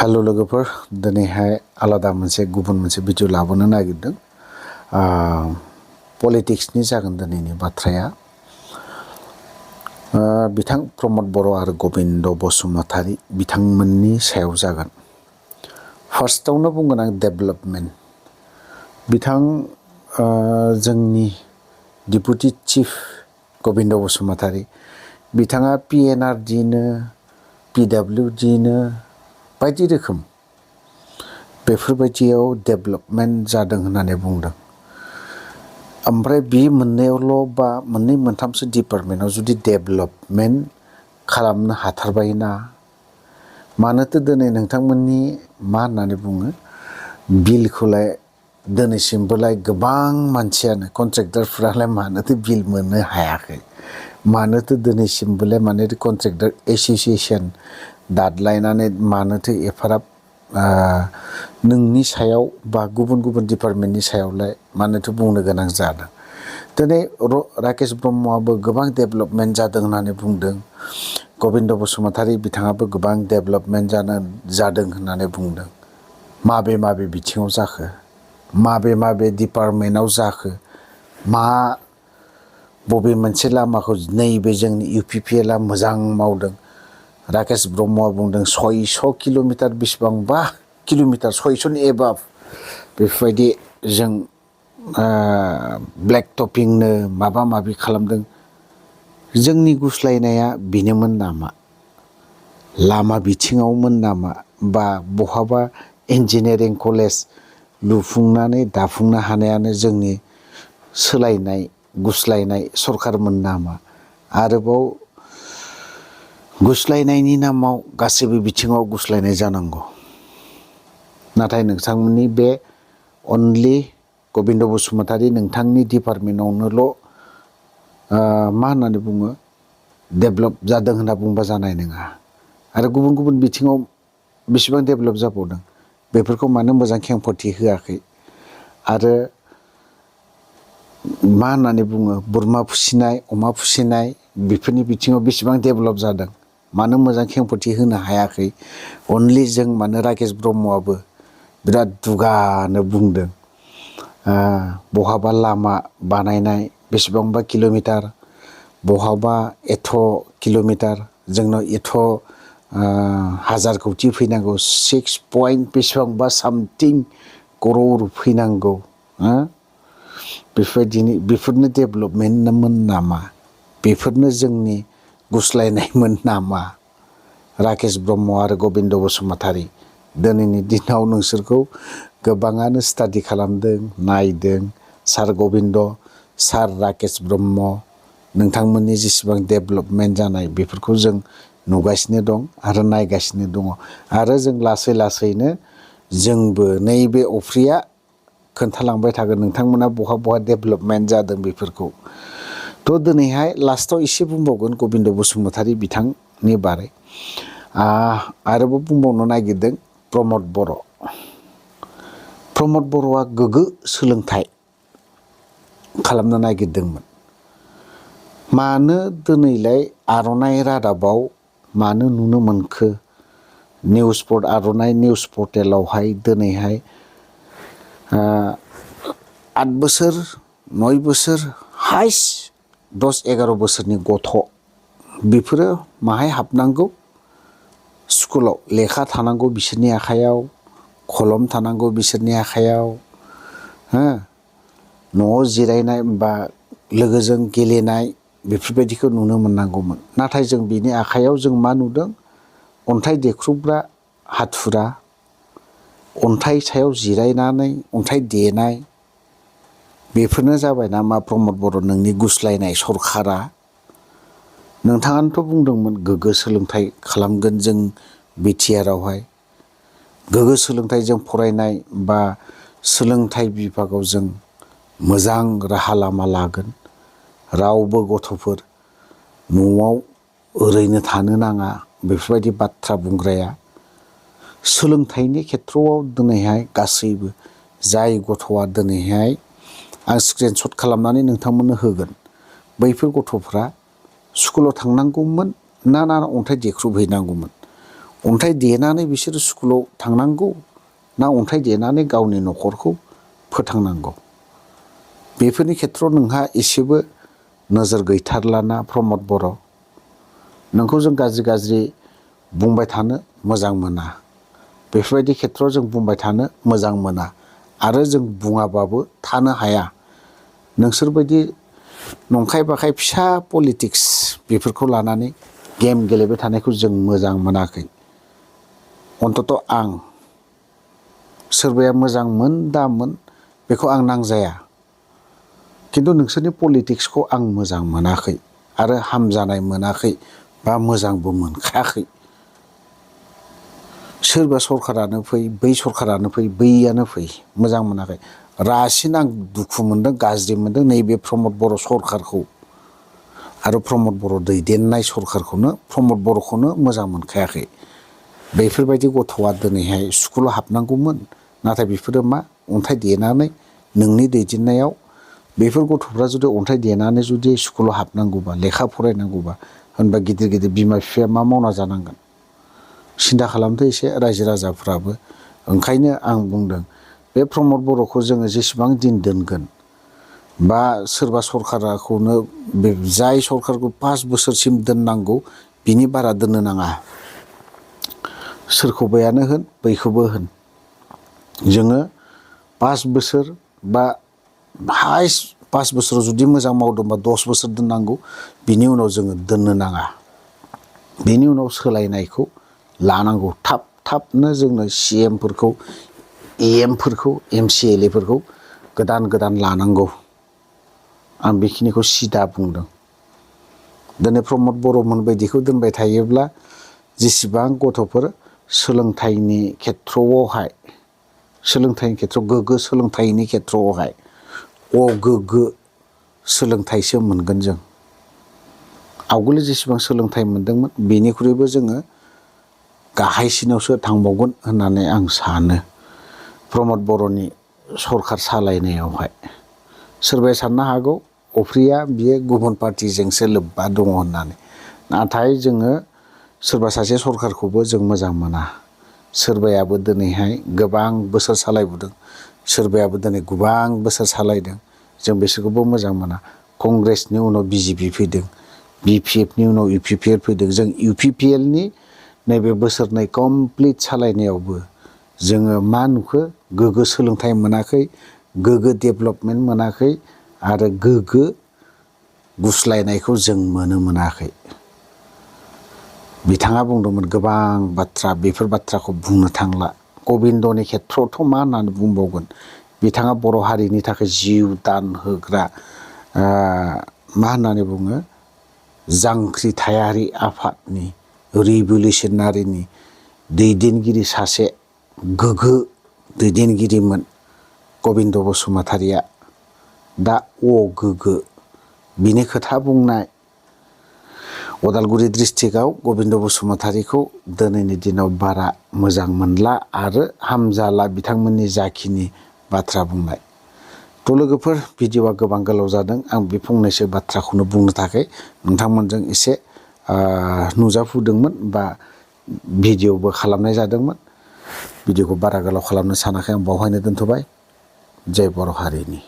Hello लोगोफोर दिनैहाय आलादा मोनसे गुबुन मोनसे भिडिअ लाबोनो नागिरदों पलिटिक्सनि जागोन दिनैनि बाथ्राया बिथां प्रमद बर' आरो गबिन्द बसुमतारी बिथांमोननि सायाव जागोन। फार्स्टआवनो बुंगोन आं डेभेलपमेन्ट बिथां जोंनि डिपुटि चिफ गबिन्द बसुमतारी बिथाङा PNRDनो PWDनो बायदि रोखोम बेफोरबायदियाव डेभेलपमेन्ट जादों होननानै बुंदों। ओमफ्राय बे मोननैयावल' बा मोननै मोनथामसो डिपार्टमेन्टआव जुदि डेभेलपमेन्ट खालामनो हाथारबायना मानोथो दिनै नोंथांमोननि मा होननानै बुङो बिलखौलाय दिनैसिमबोलाय गोबां मानसियानो कन्ट्रेक्टरफोरालाय मानोथो बिल मोननो हायाखै, मानोथो दिनैसिमबोलाय माने कन्ट्रेक्टर एस'सिएसन दादलायनानै मानोथो एफाराब नोंनि सायाव बा गुबुन गुबुन डिपार्टमेन्टनि सायावलाय मानोथो बुंनो गोनां जादों। दिनै राकेश ब्रह्मआबो गोबां डेभेलपमेन्ट जादों होननानै बुंदों, गबिन्द बसुमतारी बिथाङाबो गोबां डेभेलपमेन्ट जादों होननानै बुंदों। माबे माबे बिथिङाव जाखो, माबे डिपार्टमेन्टआव जाखो, बबे मोनसे लामाखौ नैबे जोंनि UPPLआ मोजां मावदों। राकेश ब्रह्मआ बुंदों 600 किल'मिटार बेसेबांबा किल'मिटार 600नि एबाब बेफोरबायदि जों ब्लेक टपिंनो माबा माबि खालामदों। जोंनि गुस्लायनाया बेनोमोन नामा, लामा बिथिङावमोन नामा, बा बहाबा इन्जिनियारिं कलेज लुफुंनानै दाफुंनो हानायानो जोंनि सोलायनाय गुस्लायनाय सरखारमोन नामा? आरोबाव गुस्लायनायनि नामाव गासैबो बिथिङाव गुस्लायनाय जानांगौ। नाथाय नोंथांमोननि बे अनलि गबिन्द बसुमतारी नोंथांनि डिपार्टमेन्टआवनोल' मा होननानै बुङो डेभेलप जादों होनना बुंबा जानाय नङा। आरो गुबुन गुबुन बिथिङाव बेसेबां डेभेलप जाबावदों बेफोरखौ मानो मोजां खेंफोरथि होआखै। आरो मा होननानै बुङो बोरमा फिसिनाय अमा फिसिनाय बेफोरनि बिथिङाव बेसेबां डेभेलप जादों मानो मोजां खेंफोरथि होनो हायाखै। अनलि जों मानो राकेश ब्रह्मआबो बिराद दुगानो बुंदों बहाबा लामा बानायनाय बेसेबांबा किल'मिटार, बहाबा एथ' किल'मिटार, जोंनाव एथ' हाजार कौटि फैनांगौ, 6 पइन्ट बेसेबांबा सामथिं करर फैनांगौ। बेफोरनो डेभेलपमेन्टमोन नामा? बेफोरनो जोंनि गुस्लायनायमोन नामा? राकेश ब्रह्म आरो गबिन्द बसुमतारी दिनैनि दिनाव नोंसोरखौ गोबाङानो स्टाडि खालामदों, नायदों। सार गबिन्द, सार राकेश ब्रह्म नोंथांमोननि जेसेबां डेभेलपमेन्ट जानाय बेफोरखौ जों नुगासिनो दं आरो नायगासिनो दङ। आरो जों लासै लासैनो जोंबो नैबे अफ्रिया खोन्थालांबाय थागोन नोंथांमोना बहा बहा डेभेलपमेन्ट जादों बेफोरखौ। थ' दिनैहाय लास्टआव एसे बुंबावगोन गबिन्द बसुमतारी बिथांनि बारै। आरोबाव बुंबावनो नागिरदों प्रमद बर'। प्रमद बर'आ गोग्गो सोलोंथाइ खालामनो नागिरदोंमोन। मानो दिनैलाय आर'नाइ रादाबाव मानो नुनो मोनखो आर'नाइ निउस पर्टेलावहाय दिनैहाय 8 बोसोर 9 बोसोर हाइस्ट 10-11 बोसोरनि गथ' बेफोरो माहाय हाबनांगौ? स्कुलाव लेखा थानांगौ बिसोरनि आखायाव, कलम थानांगौ बिसोरनि आखायाव, न'आव जिरायनाय बा लोगोजों गेलेनाय बेफोरबायदिखौ नुनो मोननांगौमोन। नाथाय जों बिनि आखायाव जों मा नुदों? अन्थाइ देख्रुबग्रा हाथुरा, अन्थाइ सायाव जिरायनानै अन्थाइ देनाय। बेफोरनो जाबाय नामा प्रमद बर' नोंनि गुस्लायनाय सरखारा? नोंथाङानोथ' बुंदोंमोन गोग्गो सोलोंथाइ खालामगोन जों BTRआवहाय। गोग्गो सोलोंथाइजों फरायनाय बा सोलोंथाइ बिभागाव जों मोजां राहा लामा लागोन। रावबो गथ'फोर न'आव ओरैनो थानो नाङा बेफोरबायदि बाथ्रा बुंग्राया। सोलोंथाइनि खेथ्रआव दिनैहाय गासैबो जाय गथ'आ दिनैहाय आं स्क्रिनशट खालामनानै नोंथांमोननो होगोन, बैफोर गथ'फ्रा स्कुलाव थांनांगौमोन ना अन्थाइ देख्रुबहैनांगौमोन? अन्थाइ देनानै बिसोरो स्कुलाव थांनांगौ ना अन्थाइ देनानै गावनि न'खरखौ फोथांनांगौ? बेफोरनि खेथ्रआव नोंहा एसेबो नोजोर गैथारलाना प्रमद बर'। नोंखौ जों गाज्रि बुंबाय थानो मोजां मोना। बेफोरबायदि खेथ्रआव जों बुंबाय थानो मोजां मोना आरो जों बुङाबाबो थानो हाया। नोंसोरबायदि नंखाय बाखाय फिसा पलिटिक्स बेफोरखौ लानानै गेम गेलेबाय थानायखौ जों मोजां मोनाखै। अन्तत आं, सोरबाया मोजां मोन दामोन बेखौ आं नांजाया, खिन्थु नोंसोरनि पलिटिक्सखौ आं मोजां मोनाखै आरो हामजानाय मोनाखै बा मोजांबो मोनखायाखै। सोरबा सरकारानो फै, बै सरकारानो फै, बैयानो फै, मोजां मोनाखै। रासिन आं दुखु मोनदों, गाज्रि मोनदों नैबे प्रमद बर' सरकारखौ आरो प्रमद बर' दैदेननाय सरकारखौनो, प्रमद बर'खौनो मोजां मोनखायाखै। बेफोरबायदि गथ'आ दिनैहाय स्कुलाव हाबनांगौमोन, नाथाय बेफोरो मा अन्थाइ देनानै नोंनि दैदेननायाव बेफोर गथ'फ्रा जुदि अन्थाइ देनानै जुदि स्कुलाव हाबनांगौबा, लेखा फरायनांगौबा, होनबा गिदिर गिदिर बिमा बिफाया मा मावना जानांगोन? सिन्था खालामदो एसे रायजो राजाफ्राबो। ओंखायनो आं बुंदों बे प्रमद बर'खौ जोङो जेसेबां दिन दोनगोन बा सोरबा सरकाराखौनो जाय सरकारखौ 5 बोसोरसिम दोननांगौ बिनि बारा दोननो नाङा। सोरखौबायानो होन, बैखौबो होन, जोङो 5 बोसोर बा हाइस्ट 5 बोसोराव जुदि मोजां मावदोंबा 10 बोसोर दोननांगौ। बिनि उनाव जोङो दोननो नाङा। बेनि उनाव सोलायनायखौ लानांगौ। थाबनो जोंनो CMफोरखौ, EMफोरखौ, MCLAफोरखौ गोदान लानांगौ। आं बेखिनिखौ सिदा बुंदों। दिनै प्रमद बर'मोन बायदिखौ दोनबाय थायोब्ला जेसेबां गथ'फोर सोलोंथाइनि खेथ्रआवहाय, गोग्गो सोलोंथाइनि खेथ्रआवहाय अगोग्गो सोलोंथाइसो मोनगोन जों। आवगोलो जेसेबां सोलोंथाइ मोनदोंमोन बेनिख्रुइबो जोङो गाहायसिनावसो थांबावगोन होननानै आं सानो प्रमद बर'नि सरकार सालायनायावहाय। सोरबाया साननो हागौ अफ्रिया बियो गुबुन पार्टिजोंसो लोब्बा दङ होननानै। नाथाय जोङो सोरबा सासे सरकारखौबो जों मोजां मोना। सोरबायाबो दिनैहाय गोबां बोसोर सालायबोदों, सोरबायाबो दिनै गोबां बोसोर सालायदों। जों बिसोरखौबो मोजां मोना। कंग्रेसनि उनाव BJP फैदों, BPFनि उनाव UPPL फैदों। जों UPPLनि नैबे बोसोरनै कमप्लिट सालायनायावबो जोङो मा नुखो? गोग्गो सोलोंथाइ मोनाखै, गोग्गो डेभेलपमेन्ट मोनाखै आरो गोग्गो गुस्लायनायखौ जों मोनाखै। बिथाङा बुंदोंमोन गोबां बाथ्रा, बेफोर बाथ्राखौ बुंनो थांला। गबिन्दनि खेथ्रआवथ' मा होननानै बुंबावगोन? बिथाङा बर' हारिनि थाखाय जिउ दान होग्रा मा होननानै बुङो? जांख्रिथायारि आफादनि, रिभलिउसनारिनि दैदेनगिरि सासे गोग्गो दैदेनगिरिमोन गबिन्द बसुमतारिया। दा अगोग्गो बिनि खोथा बुंनाय उदालगुरि डिस्ट्रिक्टआव गबिन्द बसुमतारिखौ दिनैनि दिनाव बारा मोजां मोनला आरो हामजाला बिथांमोननि जाखिनि बाथ्रा बुंनाय। थ' लोगोफोर, भिडिअ'आ गोबां गोलाव जादों। आं बे फंनैसो बाथ्राखौनो बुंनो थाखाय नोंथांमोनजों एसे नुजाफुदोंमोन बा भिडिअ'बो खालामनाय जादोंमोन। भिडिअ'खौ बारा गोलाव खालामनो सानाखै, आं बावहायनो दोनथ'बाय। जय बर' हारिनि।